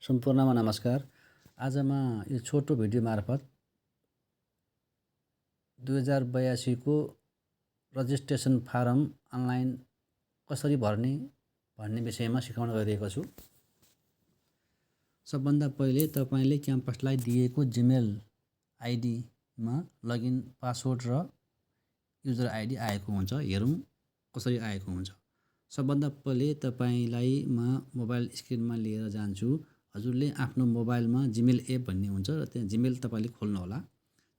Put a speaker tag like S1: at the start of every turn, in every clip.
S1: सम्पूर्णमा नमस्कार। आज म यो छोटो भिडियो मार्फत 2082 को रजिस्ट्रेसन फारम अनलाइन कसरी भर्ने भन्ने विषयमा सिकाउन गइरहेको छु। सबभन्दा पहिले तपाईले क्याम्पसलाई दिएको जिमेल आइडीमा लगइन पासवर्ड र युजर आइडी आएको हुन्छ। हेरौँ कसरी आएको हुन्छ। सबभन्दा पहिले तपाईलाई म मोबाइल स्क्रिनमा लिएर जान्छु। हजुरले आफ्नो मोबाइलमा जिमेल एप भन्ने हुन्छ र त्यहाँ जिमेल तपाईले खोल्नु होला।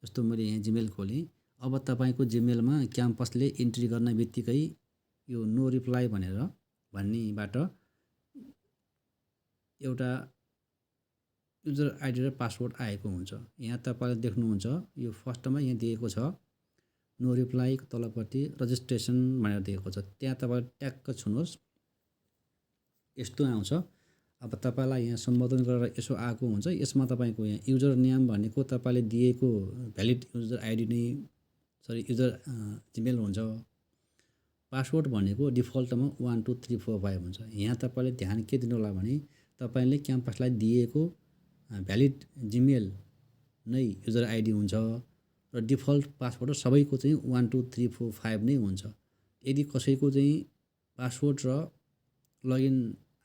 S1: जस्तो मैले यहाँ जिमेल खोलेँ। अब तपाईको जिमेलमा क्याम्पसले इन्ट्री गर्ने बित्तिकै यो नो रिप्लाई भन्नेबाट एउटा युजर आइडी र पासवर्ड आएको हुन्छ। यहाँ तपाईले देख्नुहुन्छ यो फर्स्टमा यहाँ दिएको छ नो रिप्लाई, तलपट्टि रजिस्ट्रेसन भनेर दिएको छ। त्यहाँ तपाईले ट्याक्क छुनुहोस्। यस्तो आउँछ। अब तपाईलाई यहाँ सम्बोधन गरेर यसो आएको हुन्छ। यसमा तपाईको यहाँ युजर नेम भनेको तपाईले दिएको भ्यालिड युजर आइडी नै युजर जिमेल हुन्छ। पासवर्ड भनेको डिफल्टमा 1 2 3 4 5 हुन्छ। यहाँ तपाईले ध्यान के दिनु होला भने तपाईले क्याम्पसलाई दिएको भ्यालिड जिमेल नै युजर आइडी हुन्छ र डिफल्ट पासवर्ड सबैको चाहिँ 1 2 3 4 5 नै हुन्छ। यदि कसैको चाहिँ पासवर्ड र लगइन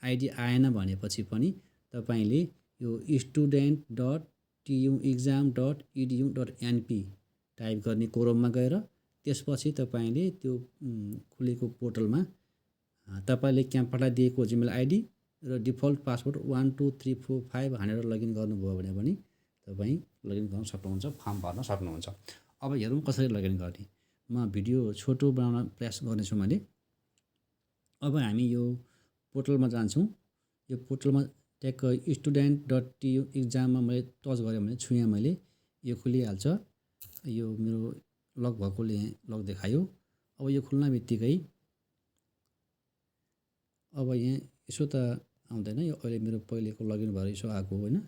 S1: आइडी आएन भनेपछि पनि तपाईले यो student.tuexam.edu.np टाइप गर्ने कोरममा गएर त्यसपछि तपाईले त्यो खुलेको पोर्टलमा तपाईले क्याम्पसलाई दिएको जिमेल आइडी र डिफल्ट पासवर्ड 1 2 3 4 5 हानेर लगइन गर्नुभयो भने पनि तपाई लगइन गर्न सक्नुहुन्छ, फर्म भर्न सक्नुहुन्छ। अब हेरौँ कसरी लगइन गर्ने। म भिडियो छोटो बनाउन प्रयास गर्नेछु मैले। अब हामी यो पोर्टलमा जान्छौँ। यो पोर्टलमा ट्याक्क student.tuexam मा मैले टच गरेँ भने छुएँ मैले, यो खुलिहाल्छ। यो मेरो लक भएकोले लक देखायो। अब यो खुल्न बित्तिकै अब यहाँ यसो त आउँदैन। यो अहिले मेरो पहिलेको लगइन भएर यसो आएको होइन।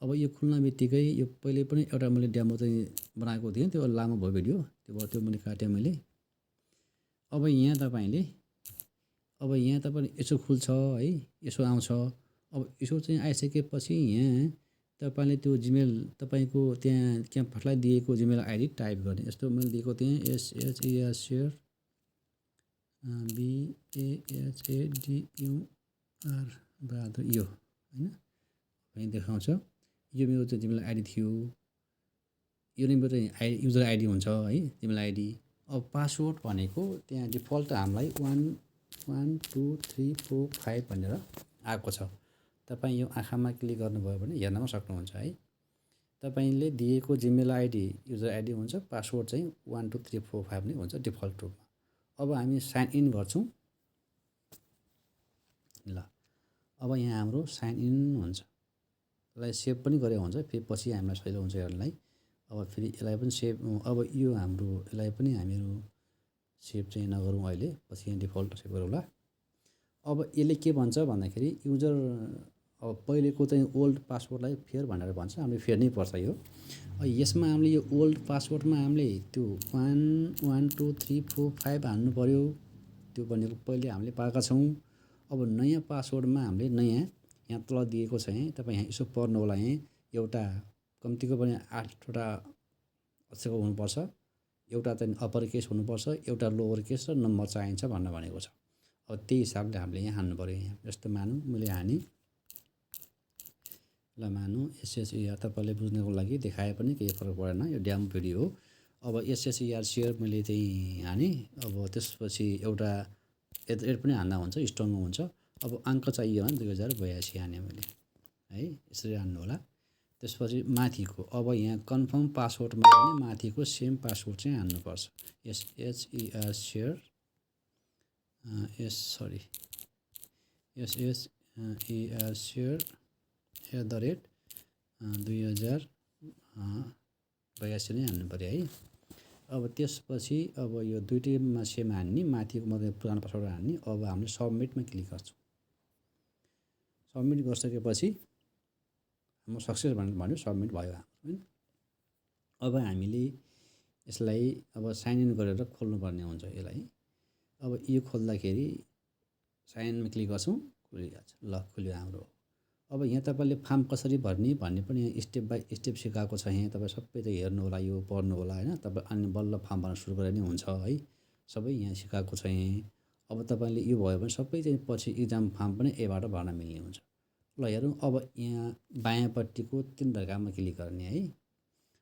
S1: अब यो खुल्न बित्तिकै यो पहिले पनि एउटा मैले डेमो चाहिँ बनाएको थिएँ। त्यो लामो भयो भिडियो, त्यो मैले काटेँ मैले। अब यहाँ तपाईले यसो खुल्छ है, यसो आउँछ। अब यसो चाहिँ आइसकेपछि यहाँ तपाईले त्यो जिमेल तपाईको त्यहाँ क्याम्पसलाई दिएको जिमेल आइडी टाइप गर्ने। जस्तो मैले दिएको थिएँ SHER BAHADUR बहादुर यो हैन। यहाँ देखाउँछ यो मेरो चाहिँ जिमेल आइडी थियो। यो नै मेरो युजर आइडी हुन्छ है, जिमेल आइडी। अब पासवर्ड भनेको त्यहाँ डिफल्ट हामीलाई 1 2 3 4 5 भनेर आएको छ। तपाई यो आँखामा क्लिक गर्नुभयो भने हेर्नमा सक्नुहुन्छ है। तपाईले दिएको जिमेल आइडी युजर आइडी हुन्छ, पासवर्ड चाहिँ 1 2 3 4 5 नै हुन्छ डिफल्ट रूपमा। अब हामी साइन इन गर्छौँ। ल अब यहाँ हाम्रो साइन इन हुन्छ। यसलाई सेभ पनि गरे हुन्छ, फेरि पछि हामीलाई सजिलो हुन्छ हेर्नलाई। अब फेरि यसलाई पनि सेभ, अब यो हाम्रो यसलाई पनि हामीहरू सेभ चाहिँ नगरौँ अहिले, पछि डिफल्ट सेभ गरौँला। अब यसले के भन्छ भन्दाखेरि युजर अब पहिलेको चाहिँ ओल्ड पासवर्डलाई फेर भनेर भन्छ। हामीले फेर्नै पर्छ यो। यसमा हामीले यो ओल्ड पासवर्डमा हामीले त्यो 1 1 2 3 4 5 हाल्नु पर्यो। त्यो भनेको पहिले हामीले पाएका छौँ। अब नयाँ पासवर्डमा हामीले नयाँ यहाँ तल दिएको छ। यहाँ तपाईँ यहाँ यसो पढ्नु होला। यहाँ एउटा कम्तीको पनि 8वटा अक्षरको हुनुपर्छ। एउटा चाहिँ अप्पर केस हुनुपर्छ, एउटा लोवर केस र नम्बर चाहिन्छ भनेको छ। अब त्यही हिसाबले हामीले यहाँ हाल्नु पर्यो। यहाँ जस्तो मानौँ मैले हाने, ल मानौँ SHER तपाईले बुझ्नको लागि देखाए पनि केही फरक परेन, यो ड्याम भिडियो हो। अब SHER मैले चाहिँ हाने। अब त्यसपछि एउटा एट पनि हान्दा हुन्छ, स्ट्रङमा हुन्छ। अब अङ्क चाहियो भने 2082 हाने मैले है, यसरी हान्नु होला। त्यसपछि माथिको अब यहाँ कन्फर्म पासवर्डमा पनि माथिको सेम पासवर्ड चाहिँ हान्नुपर्छ। SHER 2082 नै हान्नु पर्यो है। अब त्यसपछि अब यो दुईटैमा सेम हान्ने, माथिको मात्रै पुरानो पासवर्ड हान्ने। अब हामीले सबमिटमा क्लिक गर्छौँ। सबमिट गरिसकेपछि हाम्रो सक्सेस भन्यो, सबमिट भयो हाम्रो। अब हामीले यसलाई अब साइन इन गरेर खोल्नुपर्ने हुन्छ यसलाई। अब यो खोल्दाखेरि साइन इनमा क्लिक गर्छौँ, खुलिहाल्छ। ल खुल्यो हाम्रो। अब यहाँ तपाईँले फर्म कसरी भर्ने भन्ने पनि यहाँ स्टेप बाई स्टेप सिकाएको छ। यहाँ तपाईँ सबै त हेर्नु होला, यो पढ्नु होला होइन। तपाईँ अनि बल्ल फर्म भर्न सुरु गरे नि हुन्छ है। सबै यहाँ सिकाएको छ यहाँ। अब तपाईँले यो भयो भने सबै चाहिँ पछि इक्जाम फर्म पनि यहीबाट भर्न मिल्ने हुन्छ। ल हेरौँ, अब यहाँ बायाँपट्टिको 3 धर्कामा क्लिक गर्ने है।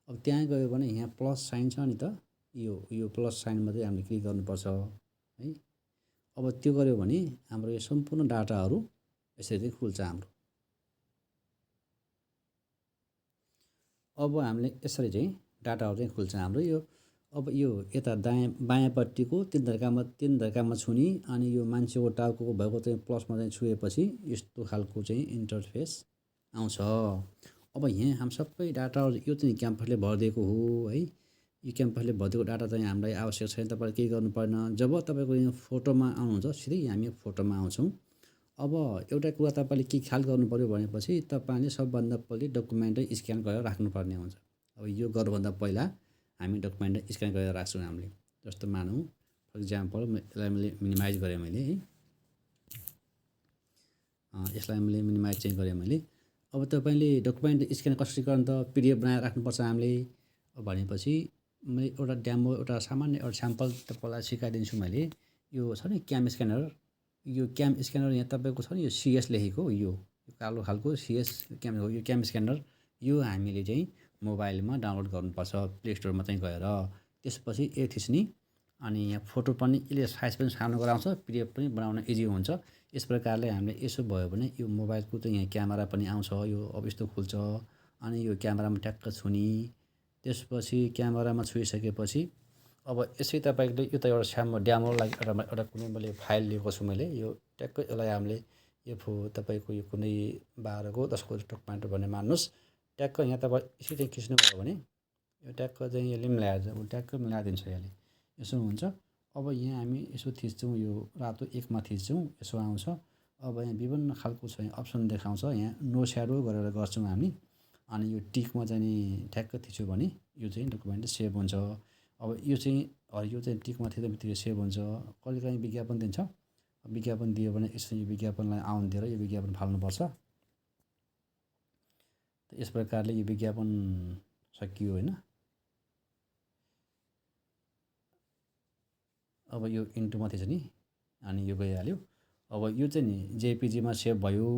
S1: अब त्यहाँ गयो भने यहाँ प्लस साइन छ नि त, यो प्लस साइनमा चाहिँ हामीले क्लिक गर्नुपर्छ है। अब त्यो गऱ्यो भने हाम्रो यो सम्पूर्ण डाटाहरू यसरी चाहिँ खुल्छ हाम्रो। अब हामीले यसरी चाहिँ डाटाहरू चाहिँ खुल्छ हाम्रो यो। अब यो यता बायाँपट्टिको 3 धर्कामा छुने अनि यो मान्छेको टाउको भएको चाहिँ प्लसमा चाहिँ छुएपछि यस्तो खालको चाहिँ इन्टरफेस आउँछ। अब यहाँ हामी सबै डाटाहरू यो चाहिँ क्याम्पसले भरिदिएको हो है। यो क्याम्पसले भरिदिएको डाटा चाहिँ हामीलाई आवश्यक छैन, तपाईँले केही गर्नु पर्दैन। जब तपाईँको यो फोटोमा आउनुहुन्छ सिधै हामी फोटोमा आउँछौँ। अब एउटा कुरा तपाईँले के ख्याल गर्नु पऱ्यो भनेपछि तपाईँले सबभन्दा पहिले डकुमेन्टै स्क्यान गरेर राख्नुपर्ने हुन्छ। अब यो गर्नुभन्दा पहिला हामी डकुमेन्ट स्क्यान गरेर राख्छौँ हामीले। जस्तो मानौँ फर इक्जाम्पल यसलाई मैले मिनिमाइज गरेँ मैले है, यसलाई मैले मिनिमाइज चाहिँ गरेँ मैले। अब तपाईँले डकुमेन्ट स्क्यान कसरी गर्नु त, पिडिएफ बनाएर राख्नुपर्छ हामीले भनेपछि मैले एउटा डेमो एउटा सामान्य एउटा स्याम्पल तपाईँलाई सिकाइदिन्छु मैले। यो छ नि क्याम स्क्यानर, यो क्याम स्क्यानर यहाँ तपाईँको छ नि यो सिएस लेखेको यो कालो खालको सिएस क्याम हो। यो क्याम स्क्यानर यो हामीले चाहिँ मोबाइलमा डाउनलोड गर्नुपर्छ प्ले स्टोरमा चाहिँ गएर। त्यसपछि ए थिच्ने अनि यहाँ फोटो पनि यसले साइज पनि सानो गराउँछ, पिडिएफ पनि बनाउन इजी हुन्छ। यस प्रकारले हामीले यसो भयो भने यो मोबाइलको चाहिँ यहाँ क्यामेरा पनि आउँछ, यो अब यस्तो खुल्छ अनि यो क्यामेरामा ट्याक्क छुने। त्यसपछि क्यामेरामा छुइसकेपछि अब यसै तपाईँले यो त एउटा ड्यामोलाई एउटा कुनै मैले फाइल लिएको छु मैले। यो ट्याक्कै यसलाई हामीले यो तपाईँको यो कुनै 12को 10को डकुमेन्ट भन्ने मान्नुहोस्। ट्याक्क यहाँ तपाईँ यसरी चाहिँ खिच्नुभयो भने यो ट्याक्क चाहिँ यसले मिलाएर ट्याक्क मिलाइदिन्छ यसले, यसो हुन्छ। अब यहाँ हामी यसो थिच्छौँ, यो रातो 1मा थिच्छौँ, यसो आउँछ। अब यहाँ विभिन्न खालको चाहिँ अप्सन देखाउँछ, यहाँ नो स्याडो गरेर गर्छौँ हामी। अनि यो टिकमा चाहिँ नि ठ्याक्क थिच्यो भने यो चाहिँ डकुमेन्ट सेभ हुन्छ। अब यो चाहिँ टिकमा थिच्दा बित्तिकै सेभ हुन्छ। कहिलेकाहीँ विज्ञापन दिन्छ, विज्ञापन दियो भने यसो यो विज्ञापनलाई आउन दिएर यो विज्ञापन फाल्नुपर्छ। यस प्रकारले यो विज्ञापन सकियो होइन। अब यो इन्टुमा थिएछ नि अनि यो गइहाल्यो। अब यो चाहिँ नि जेपिजीमा सेभ भयो।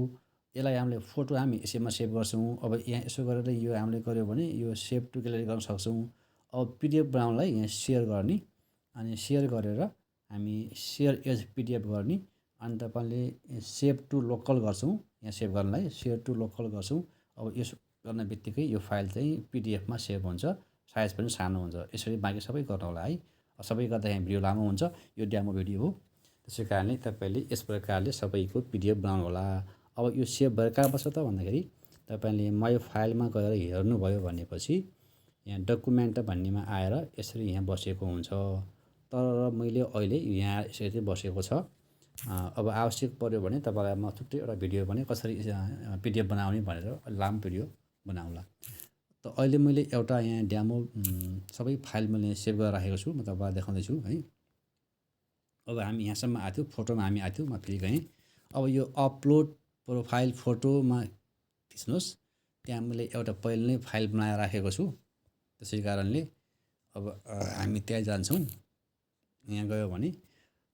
S1: यसलाई हामीले फोटो हामी यसैमा सेभ गर्छौँ। अब यहाँ यसो गरेर यो हामीले गऱ्यो भने यो सेभ टु ग्यालेरी गर्न सक्छौँ। अब पिडिएफ बनाउनलाई यहाँ सेयर गर्ने अनि सेयर गरेर हामी सेयर एज पिडिएफ गर्ने अनि तपाईँले सेभ टु लोकल गर्छौँ। यहाँ सेभ गर्नलाई सेयर टु लोकल गर्छौँ। अब यसो गर्न बित्तिकै यो फाइल चाहिँ पिडिएफमा सेभ हुन्छ, साइज पनि सानो हुन्छ। यसरी बाँकी सबै गर्नु होला है। सबै गर्दा यहाँ भिडियो लामो हुन्छ, यो डेमो भिडियो हो। त्यसै कारणले तपाईँले यस प्रकारले सबैको पिडिएफ बनाउनु होला। अब यो सेभ भएर कहाँ बस्छ त भन्दाखेरि तपाईँले माई फाइलमा गएर हेर्नुभयो भनेपछि यहाँ डकुमेन्ट भन्नेमा आएर यसरी यहाँ बसेको हुन्छ। तर मैले अहिले यहाँ यसरी चाहिँ बसेको छ। अब आवश्यक पऱ्यो भने तपाईँलाई म छुट्टै एउटा भिडियो भने कसरी पिडिएफ बनाउने भनेर लामो भिडियो बनाउँला। त अहिले मैले एउटा यहाँ डेमो सबै फाइल मैले सेभ गरेर राखेको छु, म तपाईँलाई देखाउँदैछु है। अब हामी यहाँसम्म आएको थियौँ, फोटोमा हामी आएको थियौँ, म फेरि गएँ। अब यो अपलोड प्रोफाइल फोटोमा थिच्नुहोस्, त्यहाँ मैले एउटा पहिले नै फाइल बनाएर राखेको छु। त्यसै कारणले अब हामी त्यहाँ जान्छौँ। यहाँ गयो भने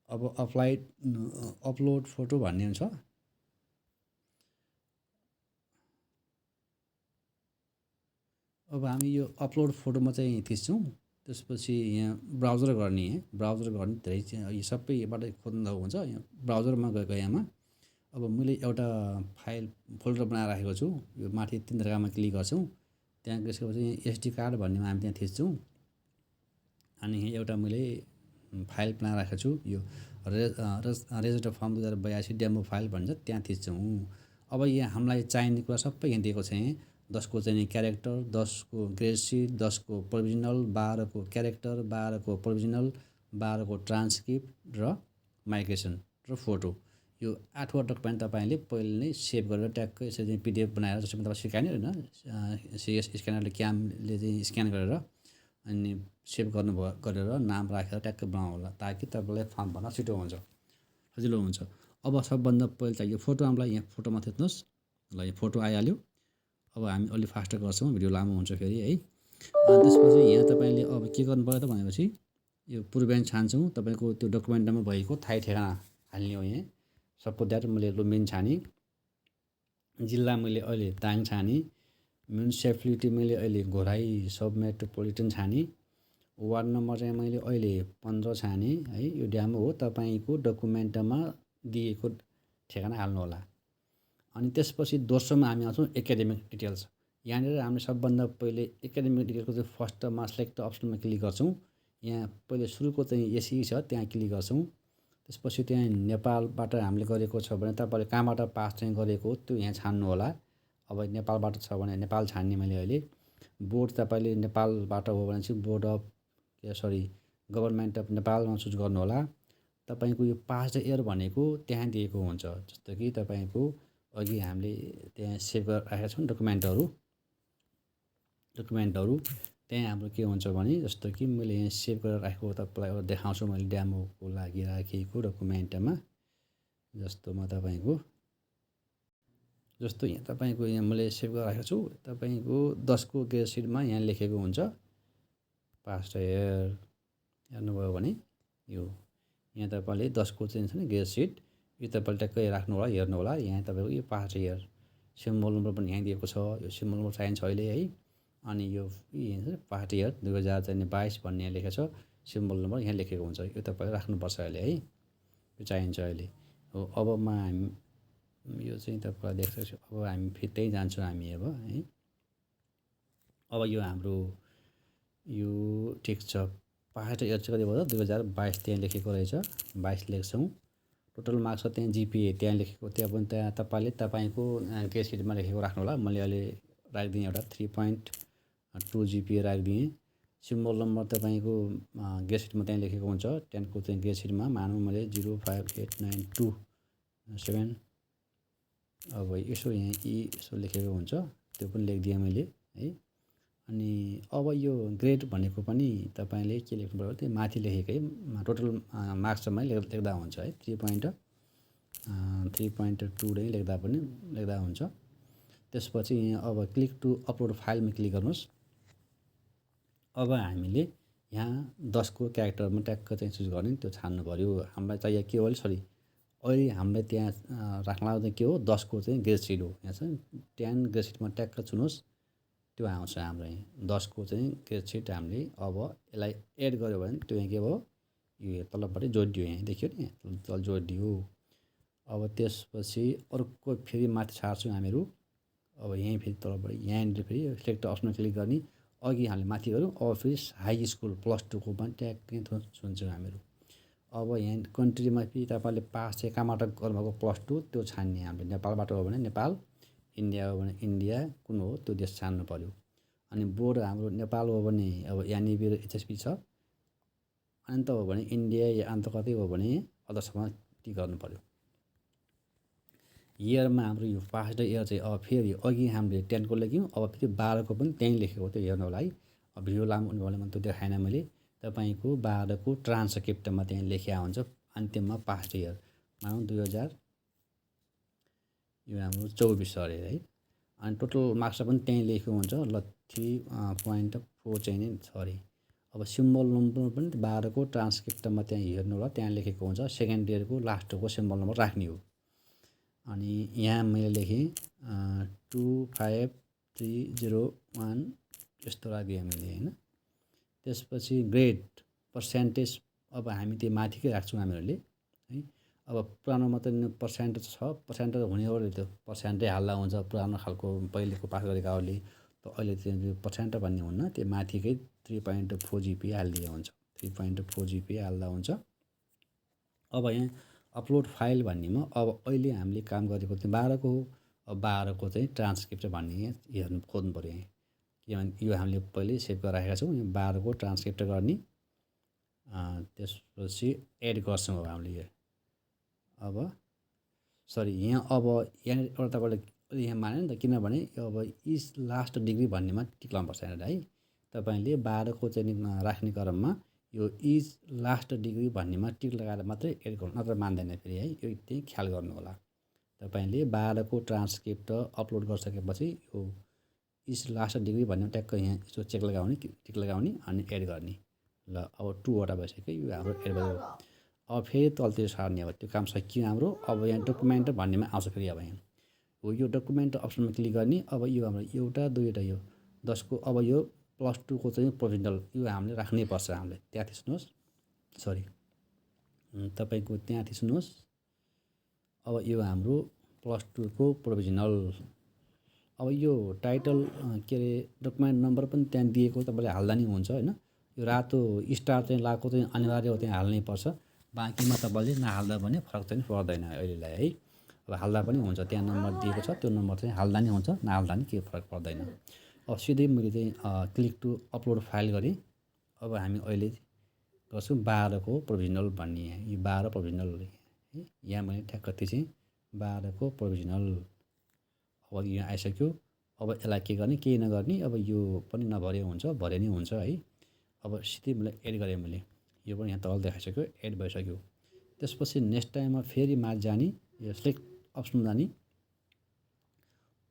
S1: अब अपलोड फोटो भन्ने हुन्छ। अब हामी यो अपलोड फोटोमा चाहिँ थिच्छौँ। त्यसपछि यहाँ ब्राउजर गर्ने धेरै यो सबैबाट खोज्दा हुन्छ। यहाँ ब्राउजरमा गएको यहाँमा अब मैले एउटा फाइल फोल्डर बनाएर राखेको छु। यो माथि 3 धर्कामा क्लिक गर्छौँ, त्यहाँ गएपछि एसडी कार्ड भन्नेमा हामी त्यहाँ थिच्छौँ। अनि यहाँ एउटा मैले फाइल बनाएर राखेको छु, यो रेजिस्टर फर्म 2082 डेमो फाइल भन्छ, त्यहाँ थिच्छौँ। अब यहाँ हामीलाई चाहिने कुरा सबै यहाँ दिएको छ। यहाँ 10 को चाहिँ क्यारेक्टर, 10 को ग्रेड सिट, 10 को प्रोभिजनल, 12 को क्यारेक्टर, 12 को प्रोभिजनल, 12 को ट्रान्सक्रिप्ट र माइग्रेसन र फोटो। यो 8वटा डकुमेन्ट तपाईँले पहिले नै सेभ गरेर ट्याक्क यसरी पिडिएफ बनाएर जसरी तपाईँ सिकाएन होइन, सिएस स्क्यानरले क्यामले चाहिँ स्क्यान गरेर अनि सेभ गर्नुभयो गरेर नाम राखेर ट्याक्क बनाउनु होला, ताकि तपाईँलाई फर्म भर्न छिटो हुन्छ, सजिलो हुन्छ। अब सबभन्दा पहिले चाहिँ यो फोटो हामीलाई यहाँ फोटोमा थिच्नुहोस्। ल यो फोटो आइहाल्यो। अब हामी अलि फास्टर गर्छौँ, भिडियो लामो हुन्छ फेरि है। अनि त्यसपछि यहाँ तपाईँले अब के गर्नु पर्यो त भनेपछि यो पूर्वाञ्चल छान्छौँ। तपाईँको त्यो डकुमेन्टमा भएको थाहै ठेगाना हाल्ने हो। यहाँ सपोज द्याट मैले लुम्बिनी छाने, जिल्ला मैले अहिले दाङ छाने, म्युनिसिपालिटी मैले अहिले घोराई सब मेट्रोपोलिटन छाने, वार्ड नम्बर चाहिँ मैले अहिले 15 छाने है। यो डेमो हो, तपाईँको डकुमेन्टमा दिएको ठेगाना हाल्नु होला। अनि त्यसपछि दोस्रोमा हामी आउँछौँ एकाडेमिक डिटेल्स। यहाँनिर हामीले सबभन्दा पहिले एकाडेमिक डिटेल्सको चाहिँ फर्स्टमा सेलेक्ट अप्सनमा क्लिक गर्छौँ। यहाँ पहिले सुरुको चाहिँ एसई छ, त्यहाँ क्लिक गर्छौँ। त्यसपछि त्यहाँ नेपालबाट हामीले गरेको छ भने तपाईँले कहाँबाट पास चाहिँ गरेको त्यो यहाँ छान्नु होला। अब नेपालबाट छ भने नेपाल छान्ने मैले अहिले। बोर्ड तपाईँले नेपालबाट हो भने चाहिँ बोर्ड अफ गभर्मेन्ट अफ नेपालमा चुज गर्नु होला। तपाईँको यो पास्ट इयर भनेको त्यहाँ दिएको हुन्छ। जस्तो कि तपाईँको अघि हामीले त्यहाँ सेभ गरेर राखेका छौँ डकुमेन्टहरू त्यहाँ हाम्रो के हुन्छ भने जस्तो कि मैले यहाँ सेभ गरेर राखेको तपाईँलाई एउटा देखाउँछु मैले डेमोको लागि राखेको डकुमेन्टमा। जस्तोमा तपाईँको यहाँ मैले सेभ गरेर राखेको छु। तपाईँको 10को ग्रेड सिटमा यहाँ लेखेको हुन्छ पास्ट इयर। हेर्नुभयो भने यो यहाँ तपाईँले 10को चाहिँ छ नि ग्रेड सिट, यो तपाईँले ट्याक्कै राख्नु होला, हेर्नु होला। यहाँ तपाईँको यो पास्ट इयर सिम्बल नम्बर पनि यहाँ दिएको छ। यो सिम्बल नम्बर चाहिन्छ अहिले है। अनि यो पास्ट इयर 2022 भन्ने यहाँ लेखेको छ, सिम्बल नम्बर यहाँ लेखेको हुन्छ। यो तपाईँले राख्नुपर्छ अहिले है, यो चाहिन्छ अहिले हो। अबमा हामी यो चाहिँ तपाईँलाई देख्छु। अब हामी फेरि त्यहीँ जान्छौँ हामी अब है। अब यो हाम्रो यो ठिक छ, पास्ट इयर चाहिँ कति भयो त 2022 त्यहाँ लेखेको रहेछ, 22 लेख्छौँ। टोटल मार्क्स छ त्यहाँ जिपिए त्यहाँ लेखेको, त्यहाँ पनि त्यहाँ तपाईँले तपाईँको ग्रेड सिटमा लेखेको राख्नु होला। मैले अहिले राखिदिएँ एउटा 3.2 जिपिए राखिदिएँ। सिम्बल नम्बर तपाईँको ग्रेड सिटमा त्यहाँ लेखेको हुन्छ। 10को चाहिँ ग्रेड सिटमा मानौँ मैले 05892 अब यसो यहाँ यसो लेखेको हुन्छ, त्यो पनि लेखिदिएँ मैले है। अनि अब यो ग्रेड भनेको पनि तपाईँले के लेख्नु पर्यो त्यो माथि लेखेकै टोटल मार्क्समै लेख्दा हुन्छ है। 3.2 नै लेख्दा हुन्छ। त्यसपछि यहाँ अब क्लिक टु अपलोड फाइलमा क्लिक गर्नुहोस्। अब हामीले यहाँ 10को क्यारेक्टरमा ट्याक्क चाहिँ चुज गर्ने, त्यो छान्नु पऱ्यो। हामीलाई चाहियो के हो अहिले हामीले त्यहाँ राख्न चाहिँ के हो 10को चाहिँ ग्रेड सिट हो। यहाँ चाहिँ 10 ग्रेड सिटमा ट्याक्क चुनुहोस्, त्यो आउँछ हाम्रो यहाँ 10को चाहिँ ग्रेड सिट। हामीले अब यसलाई एड गर्यो भने त्यो यहाँ के भयो, यो तलपट्टि जोडियो, यहाँ देखियो नि तल जोडियो। अब त्यसपछि अर्को फेरि माथि छाड्छौँ हामीहरू। अब यहीँ फेरि तलपट्टि यहाँनिर फेरि सेलेक्ट अप्सनमा क्लिक गर्ने, अघि हामीले माथि गऱ्यौँ। अब फेरि हाई स्कुल +2को पनि ट्याक्कै छुन्छौँ हामीहरू। अब यहाँ कन्ट्रीमा फेरि तपाईँले पास चाहिँ कहाँबाट गर्नुभएको +2 त्यो छान्ने हामीले। नेपालबाट हो भने नेपाल, इन्डिया हो भने इन्डिया, कुन हो त्यो देश छान्नु पऱ्यो। अनि बोर्ड हाम्रो नेपाल हो भने अब यानिबिर एचएसपी छ, अन्त हो भने इन्डिया या अन्त कतै हो भने अदर्समा टिक गर्नु पऱ्यो। इयरमा हाम्रो यो पास्ट इयर चाहिँ अब फेरि अघि हामीले 10को लेख्यौँ, अब फेरि 12को पनि त्यहीँ लेखेको, त्यो हेर्नु होला है। अब भिडियो लामो हुने भने त्यो देखाएन मैले। तपाईँको 12को ट्रान्सक्रिप्टमा त्यहाँ लेखिया हुन्छ अन्तिममा पास्ट इयर मानौँ 2000 यो हाम्रो 24 अरे है। अनि टोटल मार्क्स पनि त्यहीँ लेखेको हुन्छ। ल 3.4 चाहिँ नै छ अरे। अब सिम्बल नम्बर पनि 12को ट्रान्सक्रिप्टमा त्यहाँ हेर्नु होला, त्यहाँ लेखेको हुन्छ। सेकेन्ड इयरको लास्टको सिम्बल नम्बर राख्ने हो। अनि यहाँ मैले लेखेँ 25301 यस्तो राखिदिएँ मैले होइन। त्यसपछि ग्रेड पर्सेन्टेज अब हामी त्यो माथिकै राख्छौँ हामीहरूले है। अब पुरानोमा त पर्सेन्टेज छ, पर्सेन्टेज हुने हो त्यो पर्सेन्टै हाल्दा हुन्छ पुरानो खालको पहिलेको पास गरेकाहरूले। त अहिले त्यो पर्सेन्ट भन्ने हुन्न, त्यो माथिकै 3.4 जिपिए हालिदिए हुन्छ, 3.4 जिपिए हाल्दा हुन्छ। अब यहाँ अपलोड फाइल भन्नेमा अब अहिले हामीले काम गरेको चाहिँ 12को हो। अब 12को चाहिँ ट्रान्सक्रिप्ट भन्ने हेर्नु खोज्नु पऱ्यो यहाँ, किनभने यो हामीले पहिले सेभ गरेर राखेका छौँ। यो 12को ट्रान्सक्रिप्ट गर्ने, त्यसपछि एड गर्छौँ अब हामीले। अब सरी यहाँ अब यहाँनिर एउटा तपाईँले यहाँ माने नि त, किनभने अब इज लास्ट डिग्री भन्नेमा टिक लाउनुपर्छ यहाँनिर है। तपाईँले 12को चाहिँ राख्ने क्रममा यो इज लास्ट डिग्री भन्नेमा टिक लगाएर मात्रै एड गर्नु, नत्र मान्दैन फेरि है। यो त्यही ख्याल गर्नु होला। तपाईँले 12 को ट्रान्सक्रिप्ट अपलोड गरिसकेपछि यो इज लास्ट डिग्री भन्ने ट्याक्क यहाँ यसो चेक लगाउने टिक लगाउने अनि एड गर्ने। ल अब 2वटा भइसक्यो, यो हाम्रो एड भयो। अब फेरि तलतिर सार्ने, अब त्यो काम सकियो हाम्रो। अब यहाँ डकुमेन्ट भन्नेमा आउँछ फेरि। अब यहाँ हो यो डकुमेन्ट अप्सनमा क्लिक गर्ने। अब यो हाम्रो एउटा दुईवटा यो 10 को अब यो +2 को चाहिँ प्रोभिजनल यो हामीले राख्नै पर्छ। हामीले त्यहाँ थिच्नुहोस्, सरी तपाईँको त्यहाँ थिच्नुहोस्। अब यो हाम्रो +2 को प्रोभिजनल। अब यो टाइटल के अरे डकुमेन्ट नम्बर पनि त्यहाँ दिएको तपाईँले हाल्दा नि हुन्छ होइन। यो रातो स्टार चाहिँ लगाएको चाहिँ अनिवार्य हो, त्यहाँ हाल्नै पर्छ। बाँकीमा तपाईँले नहाल्दा पनि फरक चाहिँ पर्दैन अहिलेलाई है। अब हाल्दा पनि हुन्छ, त्यहाँ नम्बर दिएको छ त्यो नम्बर चाहिँ हाल्दा नि हुन्छ, नहाल्दा नि केही फरक पर्दैन। अब सिधै मैले चाहिँ क्लिक टु अपलोड फाइल गरेँ। अब हामी अहिले गर्छौँ 12 को प्रोभिजनल भन्ने। यो 12 प्रोभिजनल यहाँ मैले ठ्याक्क थिचेँ 12 को प्रोभिजनल। अब यहाँ आइसक्यो। अब यसलाई के गर्ने, केही नगर्ने। अब यो पनि नभरे हुन्छ, भरे नै हुन्छ है। अब सिधै मैले एड गरेँ, मैले यो पनि यहाँ तल देखाइसक्यो, एड भइसक्यो। त्यसपछि नेक्स्ट टाइममा फेरि माथि जाने, यो सिलेक्ट अप्सनमा जाने,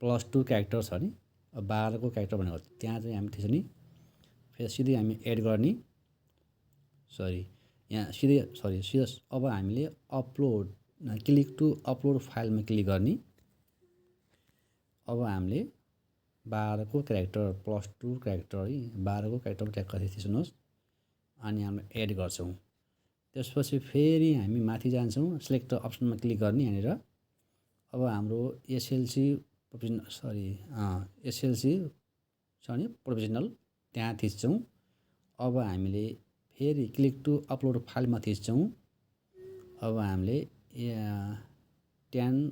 S1: +2 क्यारेक्टर छ नि, अब 12 को क्यारेक्टर भनेको त्यहाँ चाहिँ हामी थिच्ने। फेरि सिधै हामी एड गर्ने, सरी यहाँ सिधै अब हामीले अपलोड क्लिक टु अपलोड फाइलमा क्लिक गर्ने। अब हामीले 12 को क्यारेक्टर +2 क्यारेक्टर है 12 को क्यारेक्टर ट्याक्क थिच्नुहोस् अनि हामी एड गर्छौँ। त्यसपछि फेरि हामी माथि जान्छौँ, सिलेक्ट अप्सनमा क्लिक गर्ने यहाँनिर। अब हाम्रो एसएलसी छ नि प्रोभिजनल, त्यहाँ थिच्छौँ। अब हामीले फेरि क्लिक टु अपलोड फाइलमा थिच्छौँ। अब हामीले 10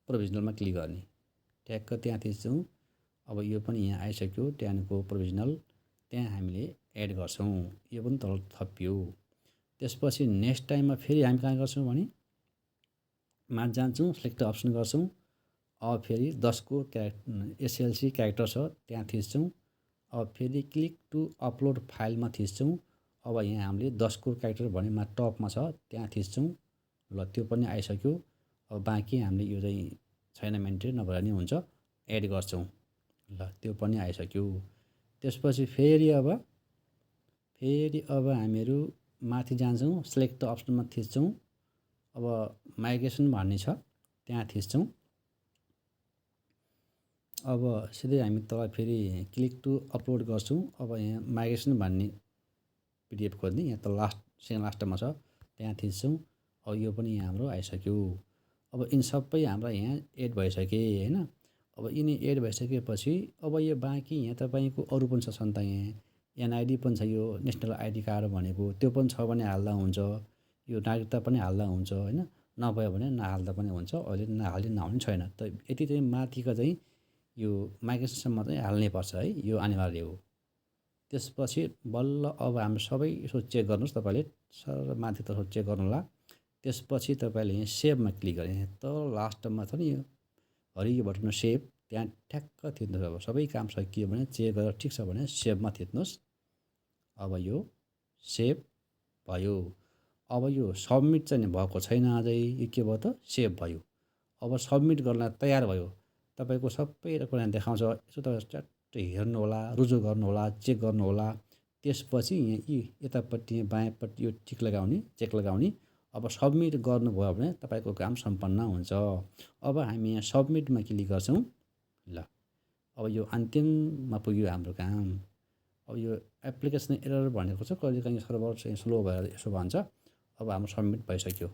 S1: प्रोभिजनलमा क्लिक गर्ने, ट्याक्क त्यहाँ थिच्छौँ। अब यो पनि यहाँ आइसक्यो 10 को प्रोभिजनल, त्यहाँ हामीले एड गर्छौँ। यो पनि तल थपियो। त्यसपछि नेक्स्ट टाइममा फेरि हामी कहाँ गर्छौँ भने माथि जान्छौँ, सिलेक्ट अप्सन गर्छौँ। अब फेरि 10 को एसएलसी क्यारेक्टर छ त्यहाँ थिच्छौँ। अब फेरि क्लिक टु अपलोड फाइलमा थिच्छौँ। अब यहाँ हामीले 10 को क्यारेक्टर भने माथि टपमा छ त्यहाँ थिच्छौँ। ल त्यो पनि आइसक्यो। अब बाँकी हामीले यो चाहिँ छैन मेन्टेन नभए नि हुन्छ, एड गर्छौँ। ल त्यो पनि आइसक्यो। त्यसपछि फेरि अब हामीहरू माथि जान्छौँ, सिलेक्ट अप्सनमा थिच्छौँ। अब माइग्रेसन भन्ने छ त्यहाँ थिच्छौँ। अब सिधै हामी तल फेरि क्लिक टु अपलोड गर्छौँ। अब यहाँ माइग्रेसन भन्ने पिडिएफ खोज्ने, यहाँ त सेकेन्ड लास्टमा छ त्यहाँ थिच्छौँ। अब यो पनि यहाँ हाम्रो आइसक्यो। अब यिनी सबै हाम्रा यहाँ एड भइसके होइन। अब यिनी एड भइसकेपछि अब यो बाँकी यहाँ तपाईँको अरू पनि छ नि त, यहाँ एनआइडी पनि छ, यो नेसनल आइडी कार्ड भनेको त्यो पनि छ भने हाल्दा हुन्छ, यो नागरिकता पनि हाल्दा हुन्छ होइन, नभयो भने नहाल्दा पनि हुन्छ। अहिले नहाल्दै नहुने छैन त, यति चाहिँ माथिको चाहिँ यो माइग्रेसनसम्म चाहिँ हाल्नै पर्छ है, यो अनिवार्य हो। त्यसपछि बल्ल अब हाम्रो सबै यसो चेक गर्नुहोस्, तपाईँले सर माथि तर्फ चेक गर्नुहोला। त्यसपछि तपाईँले यहाँ सेभमा क्लिक गरेँ, त लास्टमा छ नि यो हरियो बटनमा सेभ, त्यहाँ ठ्याक्क थिच्नुहोस्। अब सबै काम सकियो भने चेक गरेर ठिक छ भने सेभमा थिच्नुहोस्। अब यो सेभ भयो। अब यो सबमिट चाहिँ भएको छैन अझै, यो के भयो त सेभ भयो। अब सबमिट गर्न तयार भयो। तपाईँको सबै कुरा देखाउँछ, यसो तपाईँ च्याट्ट हेर्नुहोला, रुजु गर्नुहोला, चेक गर्नुहोला। त्यसपछि यहाँ यतापट्टि बायाँपट्टि यो टिक लगाउने, चेक लगाउने। अब सबमिट गर्नुभयो भने तपाईँको काम सम्पन्न हुन्छ। अब हामी यहाँ सबमिटमा क्लिक गर्छौँ। ल अब यो अन्तिममा पुग्यो हाम्रो काम। अब यो एप्लिकेसन एरर भनेको छ, कहिलेकाहीँ सर्भर चाहिँ स्लो भएर यसो भन्छ। अब हाम्रो सबमिट भइसक्यो।